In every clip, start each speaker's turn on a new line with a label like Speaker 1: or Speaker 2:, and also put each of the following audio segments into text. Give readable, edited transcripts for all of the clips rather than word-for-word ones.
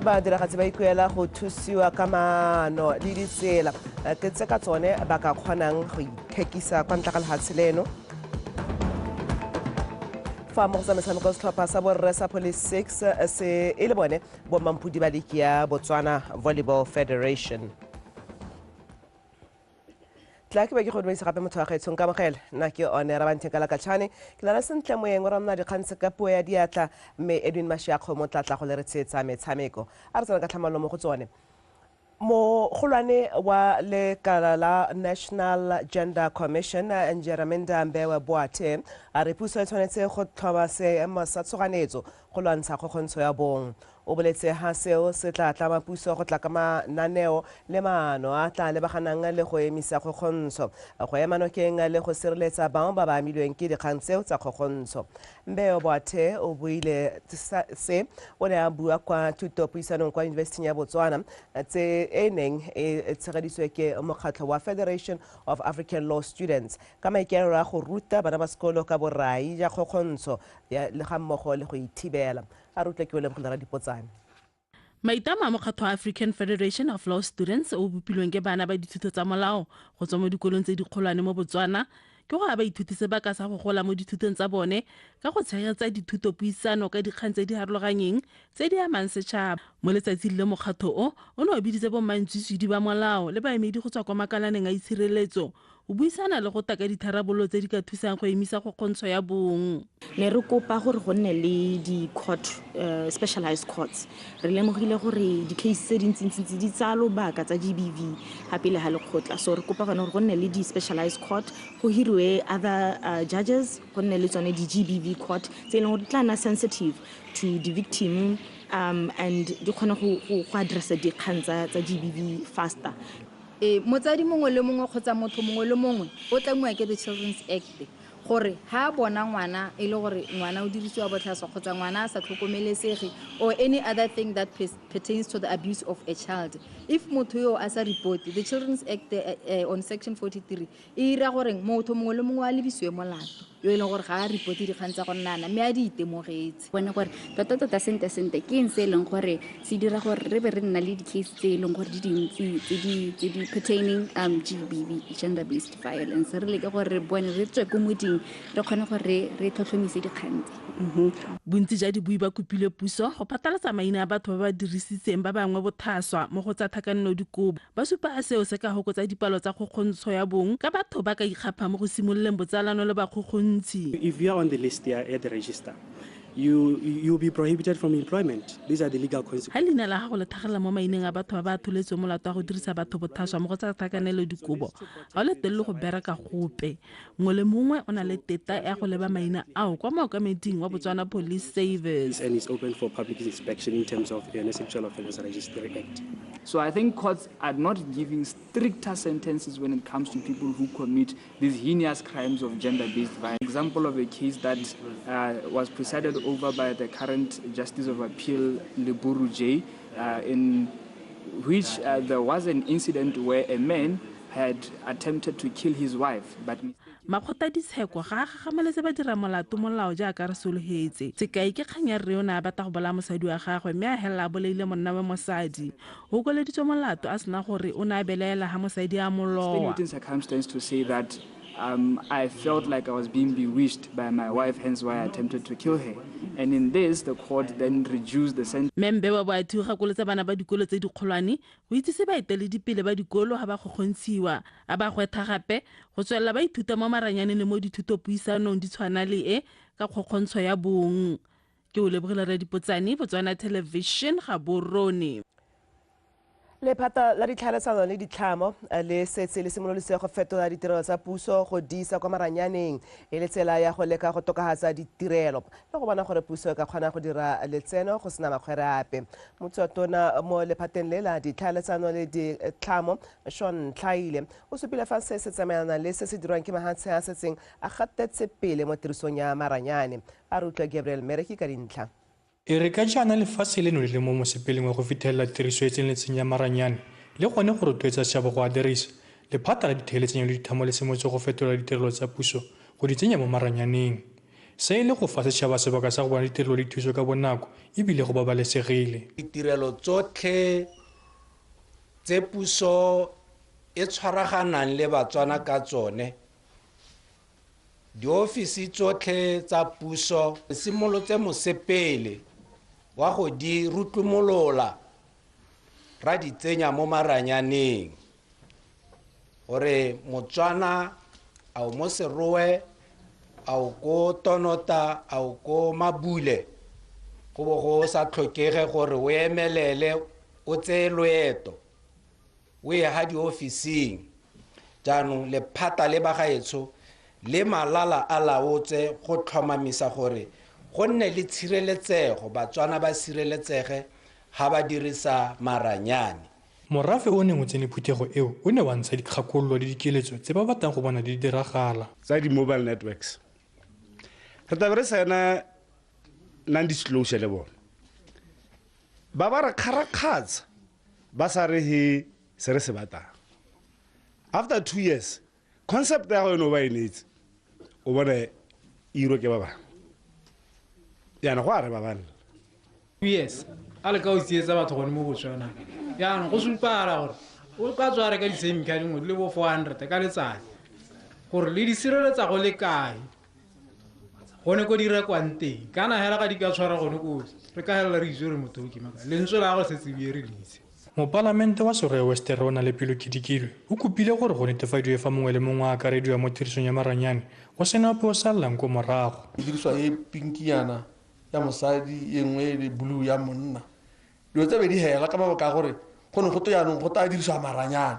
Speaker 1: Badiragatsi ba ikuela go thusiwa ka maano le ditsela ke tse ka tsone ba ka kgonang go ithekisa kwa ntle ga lefatshe leno. Fa mo go tsa metshameko, setlhopha sa borre sa Police 6 se e le bone bommampodi ba liki ya Botswana Volleyball Federation. Tla ke be ke go dumedisa gape, motho wa gaetsho, nkamogele. Nna ke one Rabantheng ka Lakatšhane, ke lala sentle moeng o ramna dikgang ka puo ya diatla, mme Edwin Mashiakgomo tla tla go le re tsheetsa metshameko. A re tsena ka tlhamallo mo go tsone. Mogolwane wa lekala la National Gender Commission, Njeraminder Mbewe Boate, a re puso e tshwanetse go tlhoma seemo sa tshoganyetso go lwantsha kgokgontsho ya bong. O boletse ha seo se tla tlama puso go tla ka mananeo le maano a tla lebaganang le go emisa kgokgontsho, go ema nokeng le go sireletsa bao ba ba amilweng ke dikgang tseo tsa kgokgontsho. Mbeo Boathe o buile se o ne a bua kwa thutopuisanong kwa Yunibesiting ya Botswana, tse e neng e tshegeditswe ke mokgatlho wa Federation of African Law Students ka maikaelelo a go ruta bana ba sekolo ka borai ja kgokgontsho le ga mmogo le go ithibela. A re utlwe ke o lebogile ra Dipotsane.
Speaker 2: Maitamo a mokgatlho wa African Federation of Law Students, o bopilweng ke bana ba dithuto tsa molao go tswa mo dikolong tse dikgolwane mo Botswana, ke go aba ithuti sebaka sa go gola mo dithutong tsa bone ka go tshegetsa dithutopuisano ka dikgang tse di harologanyeng tse di amang setšhaba. Mo letsatsing le, mokgatho o o ne o biditse bommantswitswidi ba molao le baemedi go tswa kwa makalaneng a itshireletso go buisana le go taka ditharabololo tse di ka thusang go emisa kgokgontsho ya bong.
Speaker 3: Ne re kopa gore go nne le di-court, specialized courts. Re lemogile gore di-case tse dintsintsi di tsaya lobaka tsa GBV ga pele ga lekgotla, so re kopa gone gore go nne le di-specialized court, go hiriwe other judges, go nne le tsone di-GBV court tse e leng gore di tla nna sensitive to the victim and di kgone go addressa dikgang tsa GBV faster.
Speaker 4: Ee, motsadi mongwe le mongwe kgotsa motho mongwe le mongwe o tlamiwa ke the Children's Act gore ha a bona ngwana e le gore ngwana o dirisiwa botlhaswa kgotsa ngwana a sa tlhokomelesege or any other thing that pertains to the abuse of a child, if motho yo a sa report, the Children's Act on section 43 e ira gore motho mongwe le mongwe a lebisiwe molato yo e leng gore ga a reporte dikgang tsa go nnana mme a di itemogetse.
Speaker 5: Bone gore tota-tota, sentle-sentle, ke eng se e leng gore se dira gore re be re nna le di-case tse e leng gore di dintsi tse di pertaining GBV, gender based violence. Re leke gore re bone re tswe ko moding, re kgone gore re tlhotlhomise dikgang tse.
Speaker 2: Bontsi jwa dibui ba kopile puso go phatlalatsa maina a batho ba ba dirisitseng ba bangwe bothaswa mo go tsa tlhakanelo dikobo, ba supa a seo se ka hokotsa dipalo tsa kgokgontsho ya bong ka batho ba ka ikgapha mo go simololeng botsalano le bakgokgontshi.
Speaker 6: If you are on the list here at the register, you'll be prohibited from employment. These are the legal consequences.
Speaker 2: Ga leina la gago le tlhagelela mo maineng a batho ba ba atholetsweng molato wa go dirisa batho bothaswa mo go tsa tlhakanelo dikobo, ga o letelele go bereka gope. Mongwe le mongwe o na le teta ya go leba maina ao kwa mookameding wa Botswana Police Service.
Speaker 6: And it's open for public inspection in terms of the Sexual Offenders Registry Act.
Speaker 7: So I think courts are not giving stricter sentences when it comes to people who commit these heinous crimes of gender-based violence. Example of a case that was presided over by the current Justice of Appeal, Leburu J, in which there was an incident where a man had attempted to kill his wife, but
Speaker 2: Makgotla ditsheko ga a gagamaletse badira molato molao jaaka re sologetse. Sekai ke kgang ya rre o ne a batla go bolaya mosadi wa gagwe mme a helela a bolaile monna wa mosadi. O koleditswe molato a sena gore o ne a belaela ga mosadi a moloa.
Speaker 7: Extenuating circumstance to say that I felt like I was being bewitched by my wife, hence why I attempted to kill her. And in this, the court then reduced the sentence.
Speaker 2: Mme wa Boathi o gakolotse bana ba dikolo tse dikgolwane go itsise baeteledipele ba dikolo ga ba kgokgontshiwa, a ba gwetha gape go tswelela ba ithuta mo maranyaneng le mo dithutopuisanong di tshwana le e ka kgokgontsho ya bong. Ke o lebogile re Dipotsane, Botswana Television, Gaborone.
Speaker 1: Lephata la Ditlhaeletsano le Ditlhamo le setse le simolodise go fetola ditirelo tsa puso go di isa kwa maranyaneng e le tsela ya go leka go tokafatsa ditirelo le go bona gore puso e ka kgona go dira letseno go sena makgwere ape. Motswatona mo lephateng le la Ditlhaeletsano le Ditlhamo, Sean Tlhaile, o supile fa se se tsamaelana le se se dirwang ke mahatshe a setseng a gatetse pele mo tirisong ya maranyane. A re utlwa Gabriel Mereki ka dintlha.
Speaker 8: E re ka jaana lefatshe leno le le mo mosepeleng wa go fitlhelela tiriso e tseneletseng ya maranyane le gone go rotloetsa setšhaba go a dirisa, lephata la Ditheeletsanyo le Dithamo le simolotse go fetola ditirelo tsa puso go di tsenya mo maranyaneng. Se e le go fa setšhaba sebaka sa go bona ditirelo le thuso ka bonako ebile go babalesegile.
Speaker 9: Ditirelo tsotlhe tse puso e tshwaraganang le Batswana ka tsone, diofisi tsotlhe tsa puso simolotse mosepele wa go di rutlumolola ra di tsenya mo maranyaneng gore Motswana a o mo Serowe, a o ko Tonota, a o ko Mabule, go bo go sa tlhokege gore o emelele o tseye loeto o ye ga diofising. Jaanong lephata le bagaetsho le malala a laotse go tlhomamisa gore go nne le tshireletsego, Batswana ba sireletsege ga ba dirisa maranyane.
Speaker 8: Morafe o neng o tsene phuthego eo o ne wa ntsha dikgakololo le dikeletso tse ba batlang go bona di diragala.
Speaker 10: Tsa di-mobile networks re tlabe re saena non-disclosure le bona, ba ba re kgarakgatsha ba sa re he se re se batlang. After 2 years concept ya go yone o ba e neetse, o bone iro ke ba bangwe, jaanong go a re ba balela.
Speaker 11: 2 years a le ka o tsietsa batho gone mo Botswana, jaanong go supagala gore o ka tswa reka di-chemical dingwe di le bo 400 ka letsatsi, gore le di sireletsa go le kae gone ko di rekwang teng. Kana hela ga di ka tshwara gone kotsi, re ka helela re itse gore motho o ke mang, lentswe la gagwe setse bie re le itse.
Speaker 8: Mopalamente wa Serowe West Rona le Pelo Kedikilwe o kopile gore go netefadiwe fa mongwe le mongwe a akarediwa mo tirisong ya maranyane go sena ope o sallang ko morago.
Speaker 12: E dirisiwa e pinkinyana ya mosadi, e nngwe le blue ya monna. Dilo tse pedi hela ka mabaka a gore go ne go to jaanong go tla dirisiwa maranyane.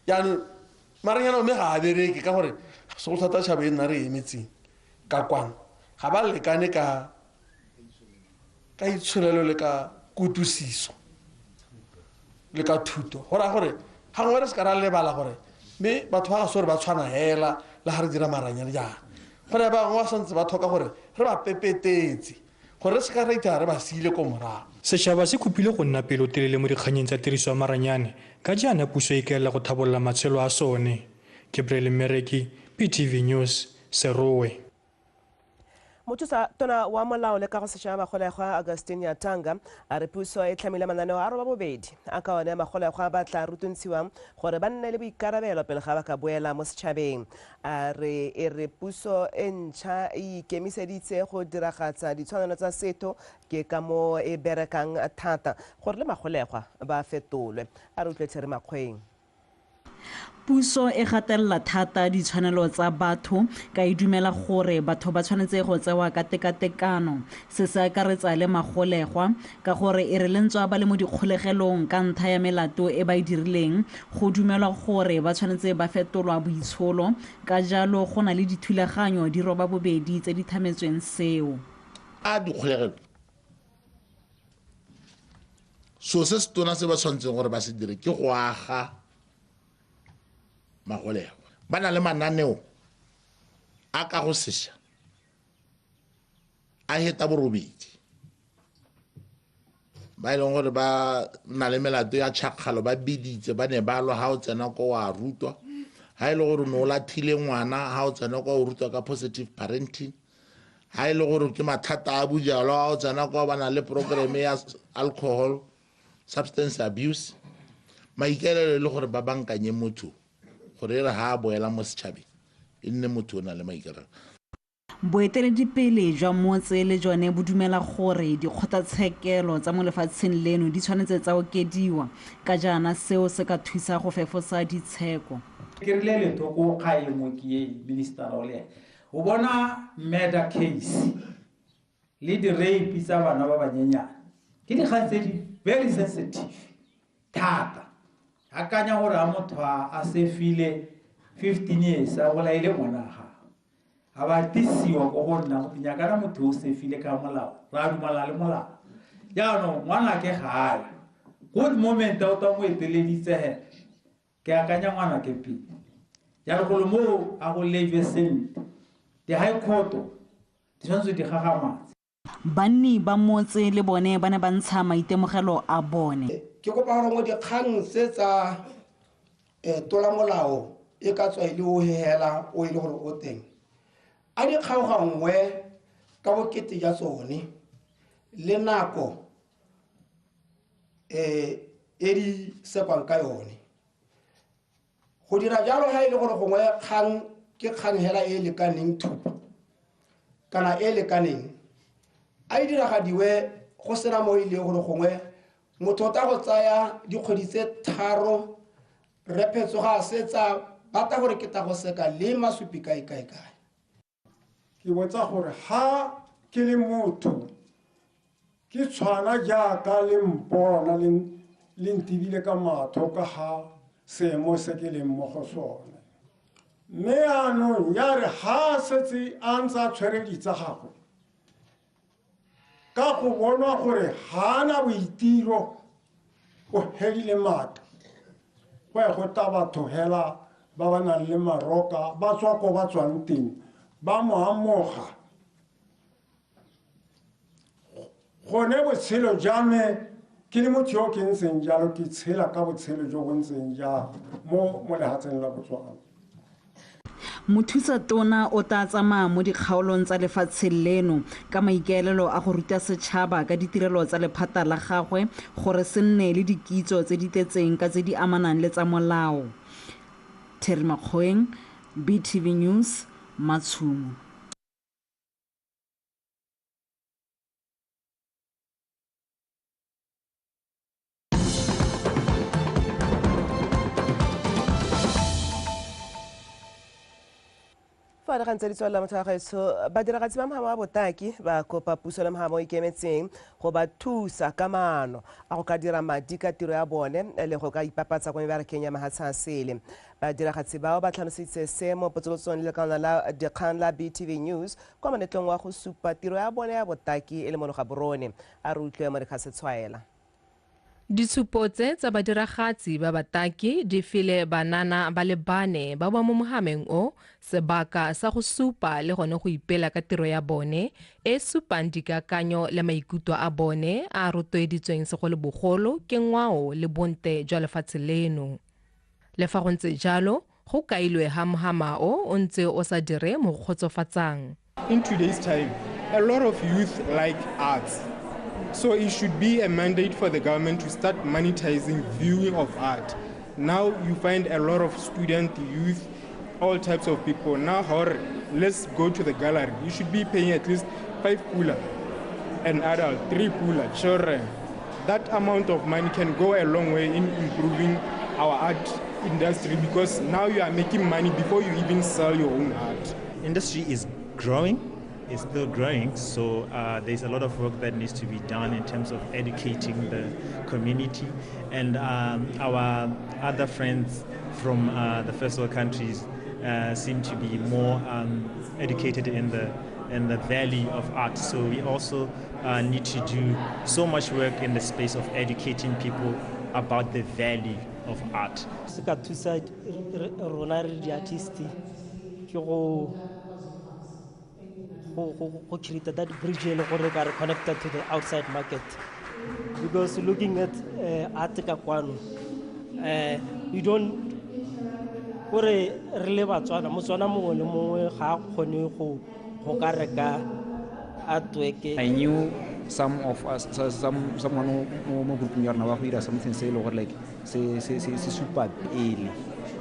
Speaker 12: Jaanong maranyane mme ga a bereke ka gore segolo thata tšhaba e nna re emetseng ka kwano ga ba lekane ka itsholelo le ka kutlwisiso le ka thuto. Go raya gore ga gongwe re se ka ra lebala gore mme batho ba ga se gore ba tshwana hela le ga re dira maranyane jaana, gore ba bangwe ba santse ba tlhoka gore re ba pepetetse gore re se ka ra itaya re ba siile ko morago.
Speaker 8: Setšhaba se kopile go nna pelotelele mo dikganyeng tsa tiriso ya maranyane ka jaana puso e ikaelela go tlhabolola matshelo a sone. Gabriel Mmereki, PTV News, Serowe.
Speaker 1: Mothusa tona wa molao le kago sešwa magolegwa Augustine Nyatanga a re puso e tlhamile mananeo a 82 a ka one magolegwa ba tla rutuntshiwang gore ba nne le boikarabelo pele ga ba ka boela mo setšhabeng. A re e re puso e ntšha e ikemiseditse go diragatsa ditshwanelo tsa setho, ke ka mo e berekang thata gore le magolegwa ba fetolwe. A re utlwe Theri Makgweng.
Speaker 13: Puso e gatelela thata ditshwanelo tsa batho ka e dumela gore batho ba tshwanetse go tsewa ka tekatekano. Se se akaretsa le magolegwa ka gore e re lentswa ba le mo dikgolegelong ka ntlha ya melato e ba e dirileng, go dumelwa gore ba tshwanetse ba fetolwa boitsholo, ka jalo go na le dithulaganyo di 82 tse di thametsweng seo.
Speaker 14: A dikgolegelo so se se tona se ba tshwanetseng gore ba se dire ke go aga magolegwa. Ba na le mananeo a ka go sešwa a heta borobedi ba e leng gore ba na le melato ya tšhakgalo, ba biditse, ba ne ba lwa. Ha o tsena ko wa rutwa, ha e le gore o ne o lathile ngwana, ha o tsena kwa o rutwa ka positive parenting. Ha e le gore ke mathata a bojalwa, ha o tsena kwa ba na le program ya alcohol substance abuse. Maikaelelo e le gore ba bankanye motho gore e re ha a boela mo setšhabeng e nne motho o nang le maikarabelo.
Speaker 13: Boeteledipele jwa motse le jone bo dumela gore dikgotlatshekelo tsa mo lefatsheng leno di tshwanetse tsa okediwa, ka jaana seo se ka thusa go fefosa ditsheko.
Speaker 11: Ke rile lethoko ga e nngwe ke e minister o le o bona murder case le di-rape tsa bana ba banyenyane ke dikgang tse di very sensitive thata. Akanya gore a motho a sefile 15 years a bolaile ngwana wa gagwe, a ba tisiwa ko go nna go nyakana motho o sefile ka molao, ra dumela le molao. Jaanong ngwana ke gae good moment o tla mo eteleditse he, ke akanya ngwana ke pele. Jaanong golo moo a go lejwe sentle, di-high court di tshwanetse di gagamatse.
Speaker 13: Banni ba motse le bone ba ne ba ntsha maitemogelo a bone.
Speaker 15: Ke kopa gore mo dikgang tse tsa tola molao e ka tswa e le o hela o e le gore o teng, a di kgaoganngwe Ka bokete ja tsone le nako e di sekwang ka yone. Go dira jalo ha e le gore gongwe kgang ke kgang hela e lekaneng thupa kana e lekaneng a e diragadiwe go sena mo e leng gore gongwe motho o tla go tsaya dikgwedi tse 3 rephetso ga a setsa batla gore ke tla go seka le masupi kae kae kae.
Speaker 16: Ke botsa gore ha ke le motho ke tshwana jaaka le mpona le ntibile ka matho ka ha seemo se ke leng mo go sone. Mme yaanong ya re ha setse a ntse a tshwere ditsa gagwe ka go bonwa gore ga ana boitiro o hedile maatla go ya go ta batho hela ba ba nang le maroka ba tswa ko ba tswang teng ba mo amoga. Gone botshelo jwa me ke le motho yo ke ntseng jalo ke tshela ka botshelo jo bo ntseng jalo mo lehatsheng la Botswana.
Speaker 13: Mothusa tona o tla tsamaya mo dikgaolong tsa lefatshe leno ka maikaelelo a go ruta setšhaba ka ditirelo tsa lephata la gagwe gore se nne le dikitso tse di tletseng ka tse di amanang le tsa molao. Terry Makgoeng, BTV News, Matshumo.
Speaker 1: Fa re gantse di tswelela motho wa gaetsho, badiragatsi ba mohama wa botaki ba kopa puso le mohama o ikemetseng go ba thusa ka maano a go ka dira madi ka tiro ya bone le go ka ipapatsa kwa mebarakeng ya mahatshe a sele. Badiragatsi bao ba tlhalositse se mo potsolotsong le lekalana la dikgang la BTV News kwa moletlong wa go supa tiro ya bone ya botaki e le mono Gaborone. A re utlwe Monica Setshwaela.
Speaker 17: Ditshupo tse tsa badiragatsi ba bataki di file banana ba le bane ba ba mo mohameng o sebaka sa go supa le gone go ipela ka tiro ya bone e supang dikakanyo le maikutlo a bone a rotloeditsweng segolobogolo ke ngwao le bonte jwa lefatshe leno. Le fa go ntse jalo, go kailwe ha mohama o o ntse o sa dire mo go kgotsofatsang.
Speaker 18: In today's time, a lot of youth like arts. So it should be a mandate for the government to start monetizing viewing of art. Now you find a lot of student, youth, all types of people. Now, let's go to the gallery. You should be paying at least 5 pula, an adult, 3 pula, children. That amount of money can go a long way in improving our art industry, because now you are making money before you even sell your own art.
Speaker 19: Industry is growing. It's still growing, so there's a lot of work that needs to be done in terms of educating the community. And our other friends from the first world countries seem to be more educated in the value of art. So we also need to do so much work in the space of educating people about the value of art.
Speaker 20: Se ka thusa rona re di-artist ke go create that bridge e le gore ka re connected to the outside market, because looking at art ka kwano, you don't gore re le Batswana, Motswana mongwe le mongwe ga a kgone go ka reka artwork.
Speaker 21: I knew some of us, someone mo grouping ya rona wa go dira something se e le gore like se supa pele,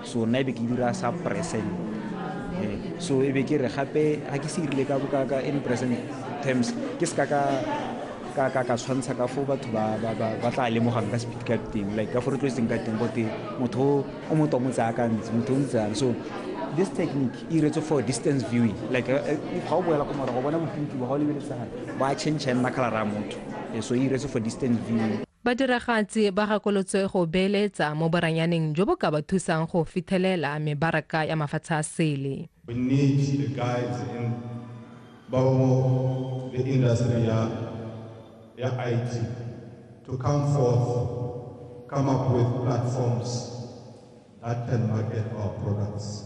Speaker 21: so nna e be ke dira sa present. So e be ke re gape ga ke se irile ka in present terms ke se ka tshwantsha ka fo batho ba tla lemogang ka speed ka teng, like ka fo re tlwaetseng ka teng gote motho o motho o mo tsaya ka ntse motho o ntse yang. So this technique e iretswe for distance viewing, like ga o boela ko morago bona bopinki ba ga o lebeletse gale ba change nna colour ya motho, so e iretswe for distance viewing.
Speaker 17: Badiragatsi ba gakolotswe go beeletsa mo boranyaneng jo bo ka ba thusang go fithelela mebaraka ya mafatshe a sele.
Speaker 22: We need the guides in the industry ya IT to come forth, come up with platforms that can market our products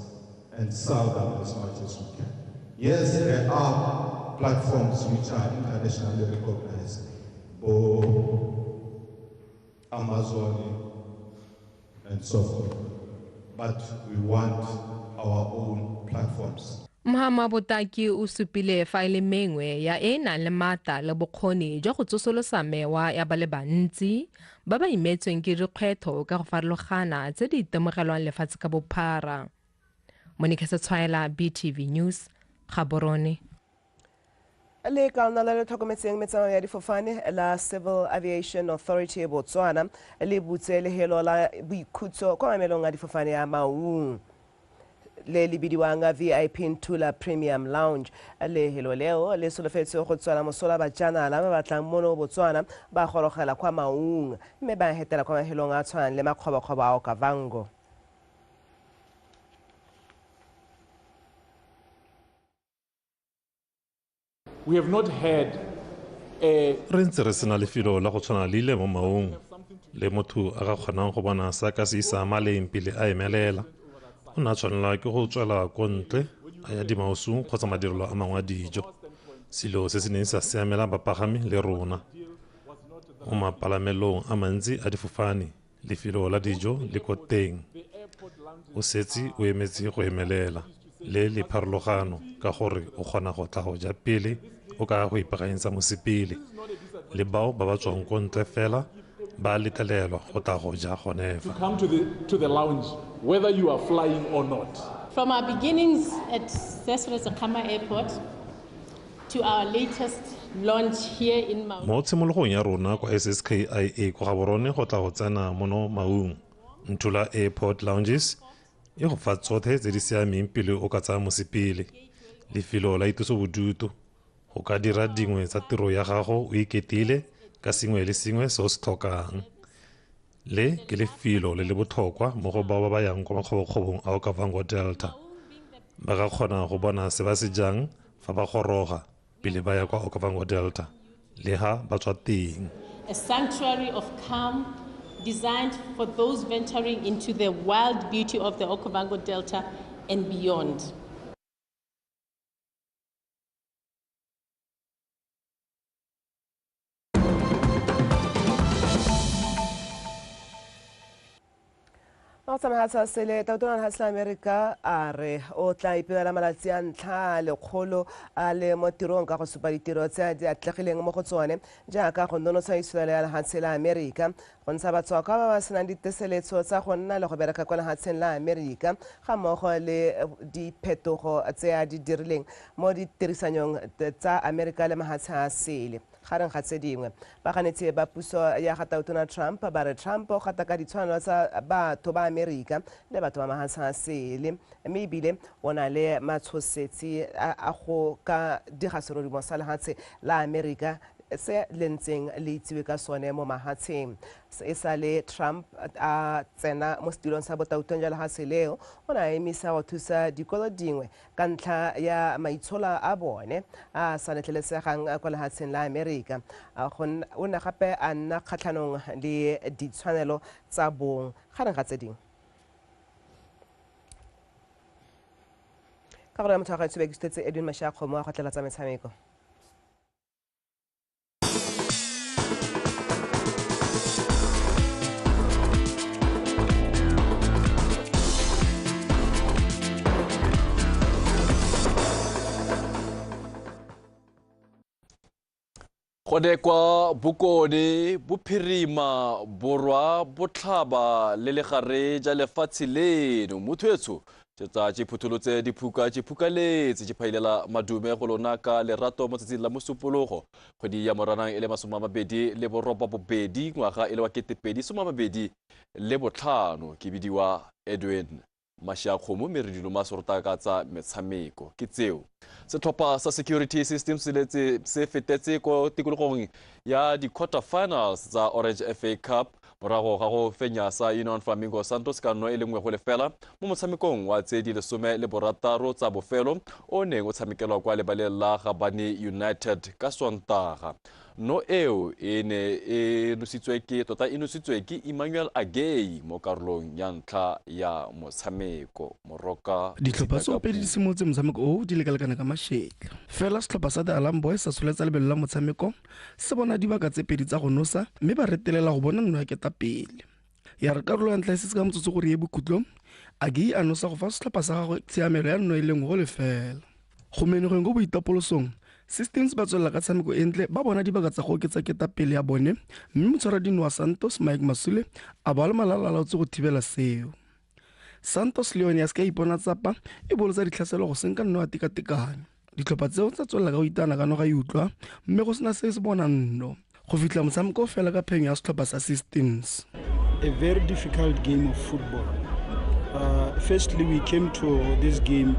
Speaker 22: and sell them as much as we can. Yes, there are platforms which are internationally recognized, Amazon and so forth, but we want our own platforms.
Speaker 17: Mohama Botaki o supile fa e le mengwe ya e e nang le maatla le bokgoni jwa go tsosolosa mewa ya ba le bantsi ba ba imetsweng ke dikgwetlho ka go farologana tse di itemogelwang lefatshe ka bophara. Monica Setshwaela, BTV News, Gaborone.
Speaker 1: Le kaona le le tlhokometseng metsamao ya difofane la Civil Aviation Authority Botswana le butse lehelo la boikhutso kwa mamelong a difofane a Maung le le bidiwang VIP Ntula Premium Lounge. Lehelo leo le solofetse go tswela mosola bajanala ba batlang mono Botswana ba gorogela kwa Maung mme ba hetela kwa mahelong a tshwanang le makgobokgobo a Okavango.
Speaker 3: We have not had a
Speaker 4: Re ntse re sena lefelo la go tshwana le ile mo Maung le motho a ka kgonang go bona se a ka se isa maleng pele a emelela. O ne a tshwanela ke go tswela ko ntle a ya dimausung kgotsa madirelo a mangwe a dijo, selo se se neng sa siamela bapagami le rona. Mo mapalamelong a mantsi a difofane, lefelo la dijo le ko teng, o setse o emetse go emelela le le pharologano ka gore o kgona go tla go ja pele o ka go ipaakanyetsa mosepele, le bao ba ba tswang ko ntle fela ba letlelelwa go tla go ja gone fa.
Speaker 3: To come to the lounge whether you are flying or not.
Speaker 23: From our beginnings at Seretse Khama Airport to our latest launch here in Maung.
Speaker 4: Mo tshimologong ya rona kwa SSKIA kwa Gaborone go tla go tsena mono Maung, Ntula Airport Lounges e go fa tsotlhe tse di siameng pele o ka tsaya mosepele, lefelo la itlosobodutu, go ka dira dingwe tsa tiro ya gago o iketile ka sengwe le sengwe se o se tlhokang. Le ke lefelo le le botlhokwa mo go bao ba ba yang kwa makgobokgobong a Okavango Delta. Ba ka kgona go bona se ba se jang fa ba goroga pele ba ya kwa Okavango Delta, le ha ba tswa teng.
Speaker 23: A sanctuary of calm designed for those venturing into the wild beauty of the Okavango Delta and beyond.
Speaker 1: Go tsamaya sele tautona lefatshe la Amerika a re o tla ipelela malatsi a ntlha lekgolo a le mo tirong ka go supa ditiro tse di atlegileng mo go tsone jaaka go nonotsha itsholelo ya lefatshe la Amerika, go ntsha batswakwa ba ba senang diteseletso tsa go nna le go bereka kwa lefatsheng la Amerika ga mmogo le diphetogo tse a di dirileng mo ditirisanyong tsa Amerika le mafatshe a sele. Gareng ga tse dingwe, baganetsi ba puso ya ga tautona Trump ba re Trump o gataka ditshwanelo tsa batho ba Amerika le batho ba mafatshe a sele, mme ebile o na le matshosetsi a go ka diga serodumo sa lefatshe la Amerika se le ntseng le itsiwe ka sone mo mafatsheng. E sa le Trump a tsena mo setilong sa botautong jwa lefatshe leo, o ne a emisa go thusa dikolo dingwe ka ntlha ya maitsholo a bone a sa letlelesegang kwa lefatsheng la Amerika. O ne gape a nna kgatlhanong le ditshwanelo tsa bong gareng ga tse dingwe. Ka gore motho wa gaetsho ba ke Edwin Mashiakgomo a go tlela tsa metshameko.
Speaker 24: Gone kwa Bokone, Bophirima, Borwa, Botlhaba le legare ja lefatshe leno. Motho etsho tsa tse phutholotse diphuka tse phukaletse tse phailela madume go lona ka lerato mo tsatsing la mosupologo kgwedi ya Moranang e le 28 ngwaga e le wa 2025. Ke bidiwa Edwin Mashiakgomo mme re diloma se ka tsa metshameko ke tseo. Setlhopha sa Security Systems se fetetse ko tikologong ya di-quarter finals tsa Orange FA Cup morago ga go fenya sa Union Flamingo Santos ka 1-0 mo motshamekong wa tse di 16 tsa bofelo o neng o tshamekelwa kwa lebaleng la Gabane United ka Sontaga. No eo e ne e nositswe ke tota e nositswe ke Emmanuel Agay mo karolong ya ntlha ya motshameko. Moroka
Speaker 25: ditlhopha tsoopedi di simolotse motshameko o di lekalekana ka mashetla, fela setlhopha sa The Alarm Boys sa tsholetsa lebelo la motshameko se bona dibaka tse pedi tsa go nosa mme ba retelela go bona nno ya ketapele. Ya re karolo ya ntlha e setse ka motsotso gore ye bokhutlong, Agay a nosa go fa setlhopha sa gagwe tshiamelo ya 1-0. Go menogeng ko boitapolosong, Systems ba tswelela ka tshameko e ntle, ba bona dibaka tsa go oketsa ketapele ya bone, mme motshwaradino wa Santos Mike Masule a ba le malalalaotse go thibela seo. Santos le yone ya se ka ipona tsapa, e bolotsa ditlhaselo go senka nno ya tekatekano. Ditlhopha tseo tsa tswelela ka go itaana ka noga e utlwa, mme go sena se se bonang nno go fitlha motshameko o fela ka phenyo ya setlhopha sa Systems.
Speaker 2: A very difficult game of football. Firstly, we came to this game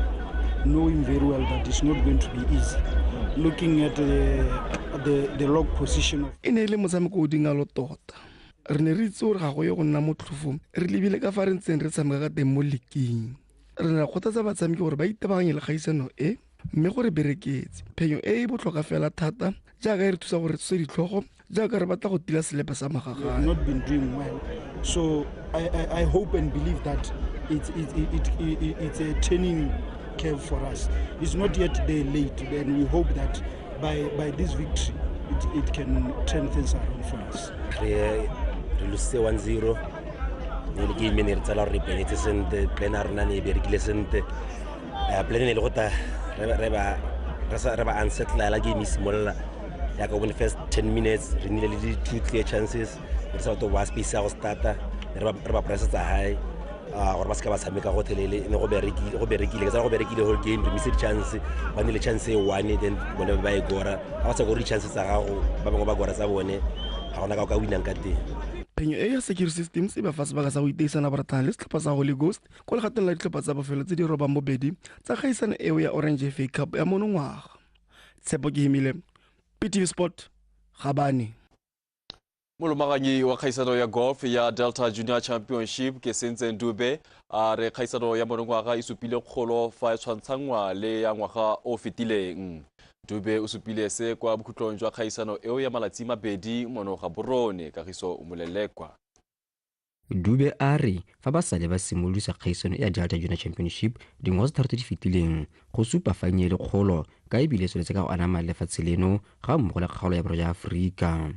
Speaker 2: knowing very well that it's not going to be easy. Looking at the log position of
Speaker 25: E ne e le motshameko o dingalo tota. Re ne re itse gore ga go ye go nna motlhofo, re lebile ka fa re ntseng re tshameka ka teng mo leking. Re ne ra kgothatsa batshameki gore ba itebaganye le kgaisano e, mme gore bereketse. Phenyo e e botlhokwa fela thata jaaka e re thusa gore re tsose ditlhogo jaaka re batla go tila selepe sa magagane.
Speaker 2: We have not been doing well. So I hope and believe that it's a turning curve for us. It's not yet day late, and we hope that by this victory it can turn things around for us.
Speaker 5: Re lositse 1-0. Ne le game ne re tsala gore re planetse sentle, plan a rena ne e berekile sentle. Plan ne le go ta re ba unsettle la game e simolola. Ya ka bone first 10 minutes re nnile le di 2 clear chances, re sa to ba space ya go starta, re ba pressetsa high. Gore ba se ka ba tshameka go thelele, ne go berekile, ke tsaya go berekile whole game, re missed chance, ba nile chance e one, then bone ba e gora. Ha ba sa gore chance tsa gago, ba bangwe ba gora tsa bone, ga gona ka o ka winang ka teng.
Speaker 25: Phenyo e ya Security Systems e ba fa sebaka sa go iteisana boratana le setlhopha sa Holy Ghost ko legatong la ditlhopha tsa bofelo tse di robang bobedi tsa kgaisano eo ya Orange FA Cup ya monongwaga. Tshepo Kehimile, PTV Sport, Gabane.
Speaker 24: Molomaganyi wa kgaisano ya golf ya Delta Junior Championship ke Sentse Ndube a re kgaisano ya monongwaga e supile kgolo fa e tshwantshangwa le ya ngwaga o fetileng. Dube o supile se kwa bokhutlong jwa kgaisano eo ya malatsi mabedi mono Gaborone. Kagiso Molelekwa.
Speaker 6: Dube a re fa ba sale ba simolodisa kgaisano ya Delta Junior Championship dingwaga tse tharo tse di fetileng go supa fa e le kgolo ka ebile e tsweletse ka go anama lefatshe leno ga mmogo le kgaolo ya borwa jwa Aforika.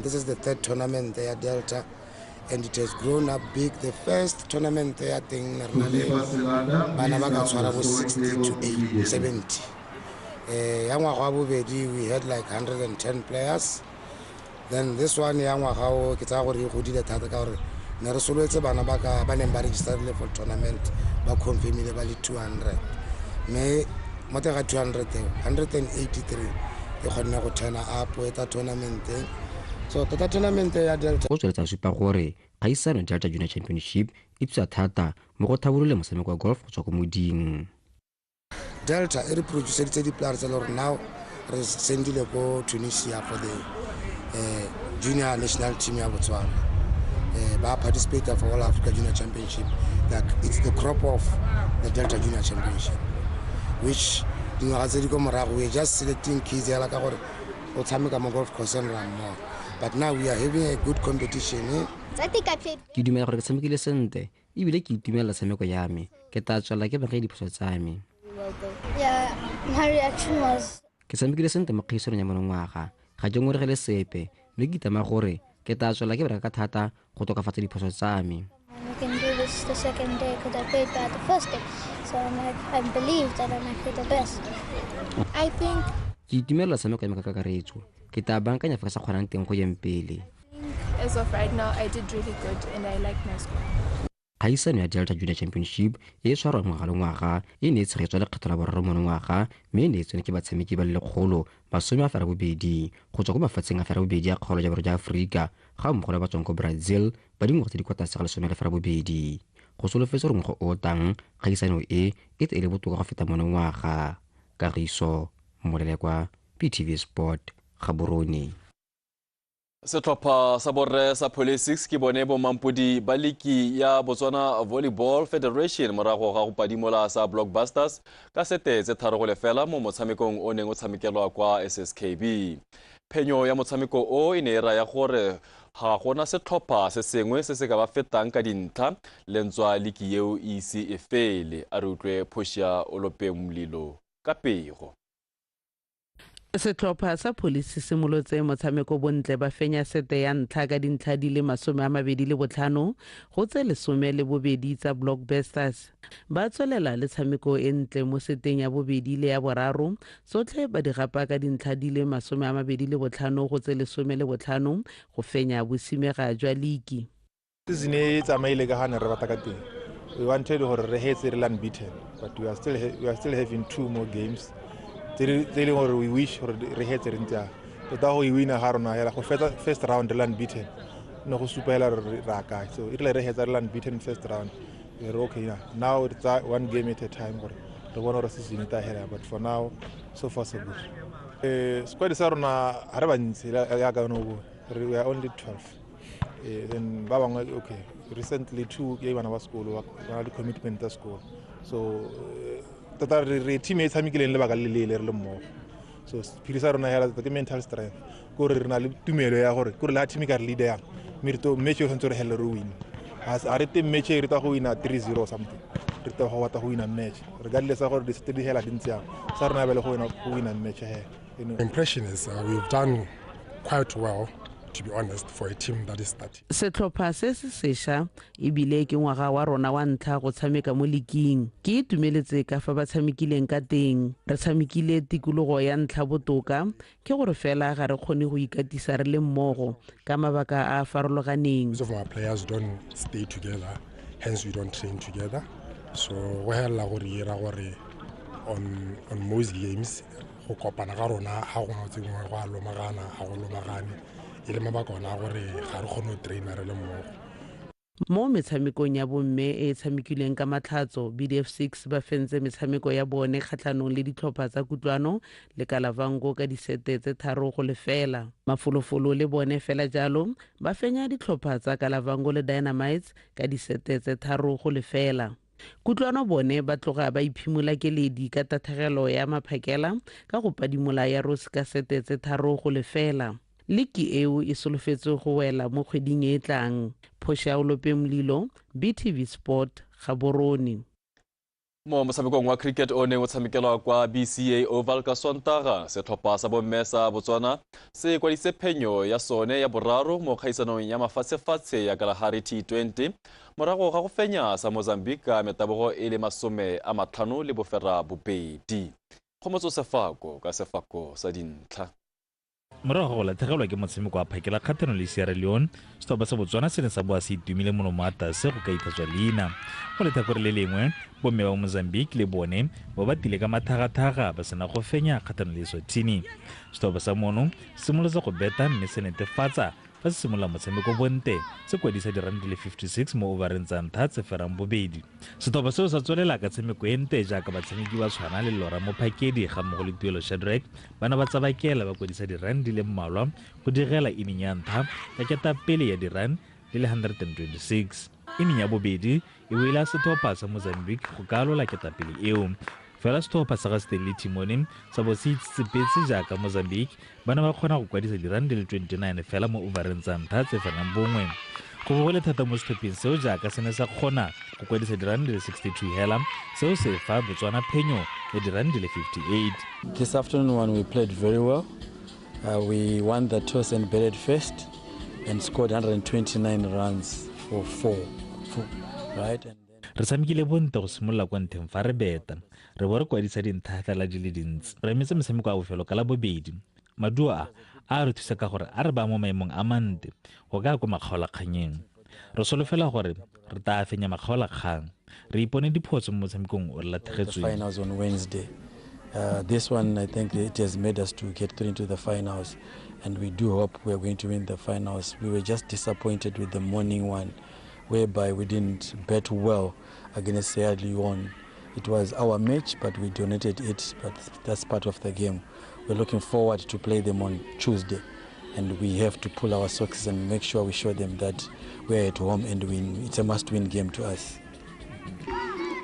Speaker 7: This is the third tournament ya Delta, and it has grown up big. The first tournament ya teng re na le bana ba ka tshwara bo 60 to 70. Ya ngwaga wa bobedi we had like 110 players. Then this one ya ngwaga o ke tsaya gore e godile thata ka gore ne re solowetse bana ba ka ba neng ba registerile for tournament ba confirmile ba le 200. Mme mo teng ga 200 eo, 183 e kgonne go turn up eta tournament. So tota tournament ya Delta
Speaker 6: go tsweletsa supa gore kgaisano Delta Junior Championship e thusa thata mo go thabololeng motshameko wa golf go tswa ko moding.
Speaker 7: Delta e re produceritse di-players tse le gore now re sendile ko Tunisia for the junior national team ya Botswana. Ba participate for All Africa Junior Championship. Like it's the crop of the Delta Junior Championship, which dingwaga tse di ko morago we are just selecting kids yala ka gore o tshameka mo golf course and run more. But now we are having a good competition.
Speaker 6: Ke dumela gore ke tshamekile sentle ebile ke itumelela tshameko ya me. Ke tla tswelela ke bankanya diphoso tsa me.
Speaker 9: Yeah, my reaction was
Speaker 6: Ke tshamekile sentle mo kgaisanong ya monongwaga. Ga ke ngongoregele sepe, mme ke itama gore ke tla tswelela ke bereka ka thata go tokafatsa diphoso tsa me.
Speaker 9: I can do this the second day because I played bad the first day. So I'm like, I believe that I'm actually the best.
Speaker 26: I think
Speaker 6: Ke itumelela tshameko ya me ka kakaretso. Ke tla bankanya fa ke sa kgonang teng go yeng pele.
Speaker 26: As of right now, I did really good and I like my score.
Speaker 6: Kgaisano ya Delta Junior Championship e tshwarwa ngwaga le ngwaga e ne e tshegetswa lekgetho la boraro monongwaga, mme e ne e tsene ke batshameki ba le 182 go tswa ko mafatsheng a 82 a kgaolo ya borwa jwa Aforika ga mmogo le ba tswang ko Brazil ba dingwaga tse di kwa tlase ga 18. Go solofetswe gore ngwaga o o tlang kgaisano e e tle e le botoka go feta monongwaga. Kagiso Molelekwa, PTV Sport, Gaborone.
Speaker 24: Setlhopha sa borre sa Police 6 ke bone bomampodi ba liki ya Botswana Volleyball Federation morago ga go padimola sa Blockbusters ka sete tse 3-0 mo motshamekong o neng o tshamekelwa kwa SSKB. Phenyo ya motshameko o e ne e raya gore ga gona setlhopha se sengwe se se ka ba fetang ka dintlha le ntswa liki eo e ise e fele. A re utlwe Phošia Olopeng Molilo ka pego.
Speaker 8: Setlhopha sa Police se simolotse motshameko bontle, ba fenya sete ya ntlha ka dintlha di le 25 go tse 12 tsa Blockbusters. Ba tswelela le tshameko e ntle mo seteng ya bobedi le ya boraro, tsotlhe ba di gapa ka dintlha di le 25 go tse 15 go fenya bosimega jwa liki.
Speaker 10: Season e tsamaile ka gane re batla ka teng. We wanted gore re hetse re le unbeaten, but we are still having two more games tse e leng gore we wish gore re hetse re ntse yana. Tota go e wina ga rona hela go fetsa first round re le unbeaten ne go supa hela re a kae. So e rile re hetsa re le unbeaten first round, re okay, now re tsaya one game at a time gore re bone gore season e tla hela, but for now, so far so good. Squad sa rona ga re bantsi yaka no, we are only 12. Then ba bangwe, okay, recently two ke bana ba sekolo, ba na le commitment tsa sekolo. So tota re team e tshamekileng lebaka le leele re le mmogo. So sephiri sa rona hela tota ke mental strength, ke gore re na le tumelo ya gore ke gore le ha team e ka re leader yang, mme re to match e tshwanetse re helele re win. Ga re te match e re ta go wina 3-0 or something, re ta go batla go wina match regardless ya gore di di hela di ntse yang. Sa rona be le go wina match he.
Speaker 11: Impression is we've done quite well, to be honest, for a team that is starting.
Speaker 8: Setlhopha se se sešwa ebile ke ngwaga wa rona wa ntlha go tshameka mo liking. Ke itumeletse ka fa ba tshamekileng ka teng. Re tshamekile tikologo ya ntlha botoka, ke gore fela ga re kgone go ikatisa re le mmogo ka mabaka a a farologaneng.
Speaker 11: Most of our players don't stay together, hence we don't train together. So go hela gore ira gore on most games go kopana ga rona ga go tse dingwe go a lomagana, ga go lomagane, e le mabaka ona a gore ga re kgone go traina re le mmogo.
Speaker 8: Mo metshamekong ya bomme e e tshamekilweng ka Matlhatso, BDF 6 ba fentse metshameko ya bone kgatlhanong le ditlhopha tsa Kutlwano le Kalavango ka disete tse 3-0. Mafolofolo le bone fela jalo, ba fenya ditlhopha tsa Kalavango le Dynamites ka disete tse 3-0. Kutlwano bone ba tloga ba iphimola keledi ka tatlhegelo ya maphakela ka go padimola ya Rose ka sete tse 3-0. Liki eo e solofetswe go wela mo kgweding e e tlang. Phoša Molilo, BTV Sport, Gaborone.
Speaker 24: Mo motshamekong wa cricket o neng o tshamekelwa kwa BCA Oval ka Sontaga, setlhopha sa bomme sa Botswana se kwadisitse phenyo ya sone ya boraro mo kgaisanong ya mafatshefatshe ya Kalahari T20 morago ga go fenya sa Mozambique ka metabogo e le 58. Kgomotso Sefako ka sefako sa dintlha.
Speaker 12: Morago ga go latlhegelwa ke motshameko wa phakela kgatlhanong le Sierra Leone, setlhopha sa Botswana se ne sa boa se itumile molomo a tase go ka itlhatswa leina. Mo letlhakore le lengwe, bomme ba Mozambique le bone ba ba tile ka mathagathaga ba sena go fenya kgatlhanong le Eswatini. Setlhopha sa mono se simolotse go beta mme se netefatsa fa se simolola motshameko bonte, se kwadisa dirane di le 56 mo overeng tsa ntlha tse ferang bobedi. Setlhopha seo sa tswelela ka tshameko e nte jaaka batshameki ba tshwana le Lora Mophakedi ga mmogo le Tuelo Shadrack ba ne ba tsabakela, ba kwadisa dirane di le mmalwa go digela inning ya ntlha ka ketapele ya dirane di le 126. Inning ya bobedi e wela setlhopha sa Mozambique go ka alola ketapele eo, fela setlhopha sa ga Stanley Timone sa bo se itsetsepetse jaaka Mozambique ba ne ba kgona go kwadisa dirane di le 29 fela mo overeng tsa ntlha tse ferang bongwe. Go bo go le thata mo setlhopheng seo jaaka se ne sa kgona go kwadisa dirane di le 62 hela, seo se fa Botswana phenyo ya dirane di le 58.
Speaker 14: This afternoon one we played very well. We won the toss and batted first and scored 129 runs for four, right? And
Speaker 12: Re tshamekile bonte go simolola kwa ntlheng fa re beta, re bo re kwadisa dintlha fela di le dintsi. Re emetse motshameko wa bofelo ka la bobedi. Maduo a a re thusa ka gore a re ba mo maemong a mante go ka kwa makgaolakganyeng. Re solofela gore re tla fenya makgaolakgang. Re ipone diphoso mo motshamekong o re
Speaker 14: the
Speaker 12: latlhegetsweng.
Speaker 14: Finals on Wednesday. This one, I think it has made us to get through into the finals, and we do hope we are going to win the finals. We were just disappointed with the morning one, whereby we didn't bat well against Sierra Leone. It was our match, but we donated it, but that's part of the game. We're looking forward to play them on Tuesday, and we have to pull our socks and make sure we show them that we are at home and win. It's a must-win game to us.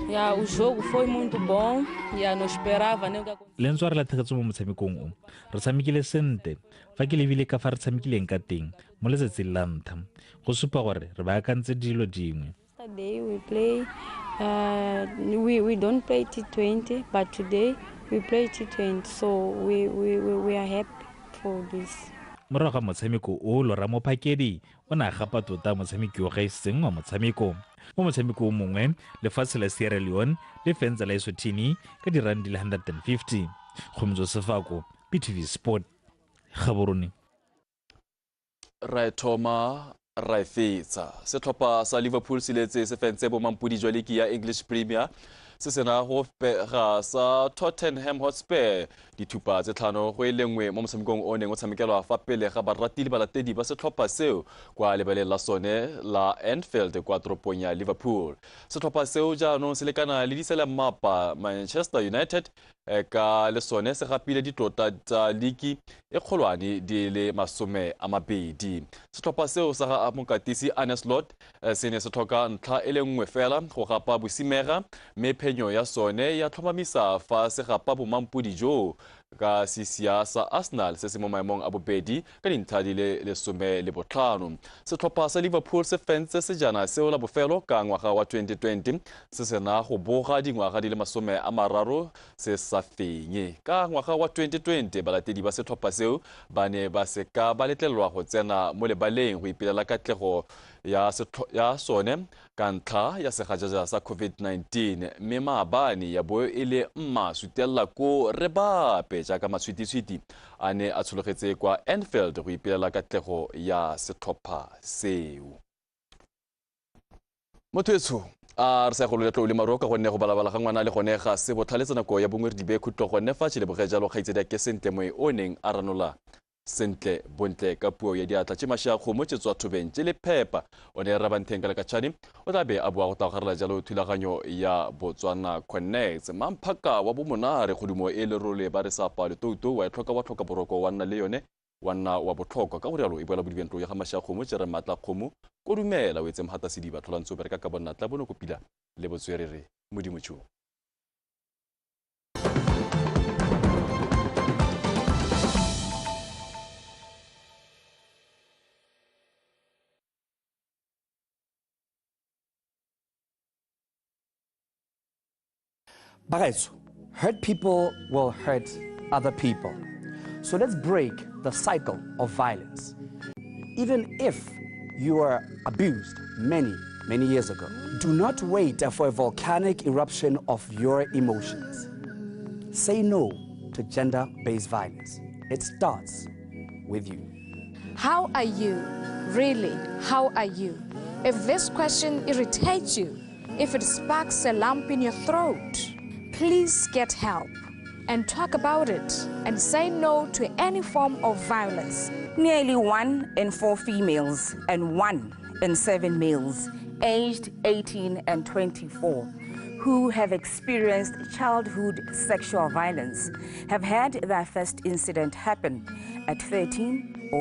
Speaker 15: Yeah, o jogo foi muito bom. Yeah, não esperava nem o que aconteceu.
Speaker 12: Le ntswa re latlhegetswe mo motshamekong o, re tshamekile sentle. Fa ke lebile ka fa re tshamekileng ka teng mo letsatsing la ntlha, go supa gore re baakantse dilo dingwe.
Speaker 15: Yesterday we play, we don't play T20, but today
Speaker 13: We play T20, so we are happy for this.
Speaker 12: Morago ga motshameko o, Lora Mophakedi o ne a gapa tota motshameki wa gaisitseng wa motshameko. Mo motshameko o mongwe, lefatshe la Sierra Leone le fentse la Eswatini ka dirand di le 150. Kgomotso Sefako, BTV Sport, Gaborone.
Speaker 24: Ra e thoma ra e fetsa. Setlhopha sa Liverpool se letse se fentse bomampodi jwa liki ya English Premier se sena go pega sa Tottenham Hotspur dithupa tse 5 go e lengwe mo motshamekong o neng o tshamekelwa fa pele ga barati le balatedi ba setlhopha seo kwa lebaleng la sone la Anfield kwa toropong ya Liverpool. Setlhopha seo jaanong se lekana le diselemapa Manchester United ka le sone se gapile ditlotla tsa liki e kgolwane di le 20. Setlhopha seo sa ga mokatisi Arne Slot se ne se tlhoka ntlha e le nngwe fela go gapa bosimega, mme phenyo ya sone ya tlhomamisa fa se gapa bomampodi jo ka sisia sa Arsenal se se mo maemong a bobedi ka dintlha di le 15. Setlhopha sa Liverpool se fentse sejana seo la bofelo ka ngwaga wa 2020 se sena go boga dingwaga di le 30 se sa fenye. Ka ngwaga wa 2020 balatedi ba setlhopha seo ba ne ba seka ba letlelelwa go tsena mo lebaleng go ipelela katlego ya sone ka ntlha ya segajaja sa COVID-19, mme maabane ya bo e le mma sutella ko re bape jaaka matshwititshwiti a ne a tshologetse kwa Anfield go ipelela katlego ya setlhopha seo. Motho etsho a re sa go le tlou le maruo ka gonne go balabala ga ngwana le gone ga se botlhaletsa nako ya bongwe re dibe khutlo gonne fa tšheleboge jalo kgaitsedi ya ke Sentle Moe o neng a ranola sentle bontle ka puo ya diatla tše mašea kgomo tše tswa thobeng tše le phepa. O ne Rabantheng ka lekatšhane o tla be a boa go tla jalo thulaganyo ya Botswana Connects. Mamphaka wa bomonare kgodumo e lerole ba re sapa letouto wa e tlhoka wa tlhoka boroko wa nna le yone wa nna wa botlhokwa ka go rialo e boela bodibentlo ya ga mašea kgomo tše re maatla kgomo kodumela o etse mhata sediba tlholantso bereka ka bonna tla bonoko pila le botswerere modimo tšho.
Speaker 16: Bagaetso, hurt people will hurt other people. So let's break the cycle of violence. Even if you were abused many, many years ago, do not wait for a volcanic eruption of your emotions. Say no to gender-based violence. It starts with you.
Speaker 18: How are you? Really, how are you? If this question irritates you, if it sparks a lump in your throat, please get help and talk about it and say no to any form of violence.
Speaker 19: Nearly 1 in 4 females and 1 in 7 males aged 18 and 24 who have experienced childhood sexual violence have had their first incident happen at 13 or